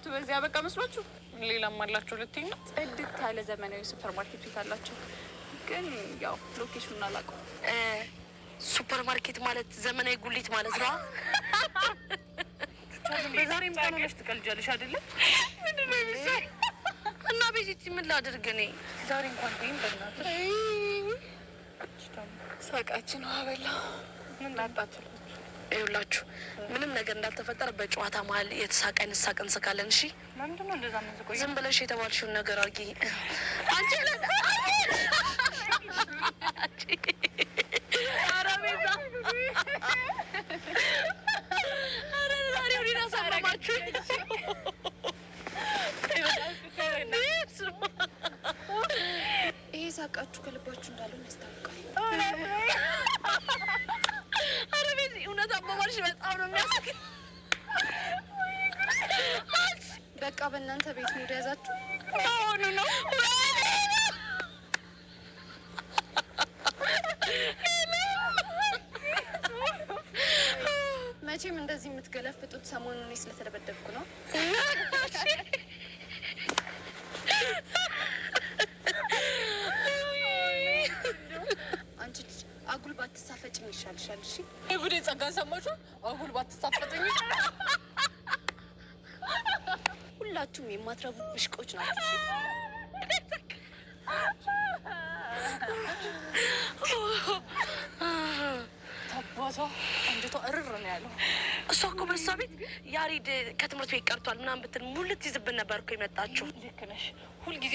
በዚህ አበቃ መስሏችሁ? ሌላም አላቸው ልትይኝ ነው? ጽድት ያለ ዘመናዊ ሱፐር ማርኬት ቤት አላቸው። ግን ያው location ኡን አላውቀውም። ሱፐር ማርኬት ማለት ዘመናዊ ጉሊት ማለት ነው። በዛሬም ቀን ሆነሽ ትቀልጃለሽ አይደለ? እና ቤዚቲ ምን ላድርግ እኔ? ዛሬ እንኳን ተይኝ በእናትሽ። ሳቃችን ውሃ በላ። ምን ላጣችላችሁ? ይኸውላችሁ ምንም ነገር እንዳልተፈጠረ በጨዋታ መሀል የተሳቀ አይነት ሳቅ እንስቃለን። እሺ ለምንድን ነው እንደዛ የምንስቀው? ዝም ብለሽ የተባልሽውን ነገር አድርጊ። አንቺ ኧረ ቤዛ፣ ኧረ ዛሬ እኔን አሳመማችሁኝ። ይሄ ሳቃችሁ ከልባችሁ እንዳልሆነ ያስታውቃል። ኧረ ቤዚ እውነት አባባልሽ በጣም ነው የሚያስቅ። በቃ በእናንተ ቤት mood ያዛችሁ። አሁኑ ነው። መቼም እንደዚህ የምትገለፍጡት ሰሞኑን እኔ ስለተደበደብኩ ነው። አንቺ ልጅ አጉል ባትሳፈጭኝ ይሻልሻል። እሺ ጉዴ ጸጋን ሰማችሁ? አጉል ባትሳፈጥኝ። ሁላችሁም የማትረቡ ብሽቆች ናቸው። ታባቷ አንጀቷ እርር ነው ያለው። እሷ እኮ በእሷ ቤት ያሬድ ከትምህርት ቤት ቀርቷል ምናምን ብትል ሙልት ይዝብን ነበር እኮ የመጣችው። ልክ ነሽ። ሁልጊዜ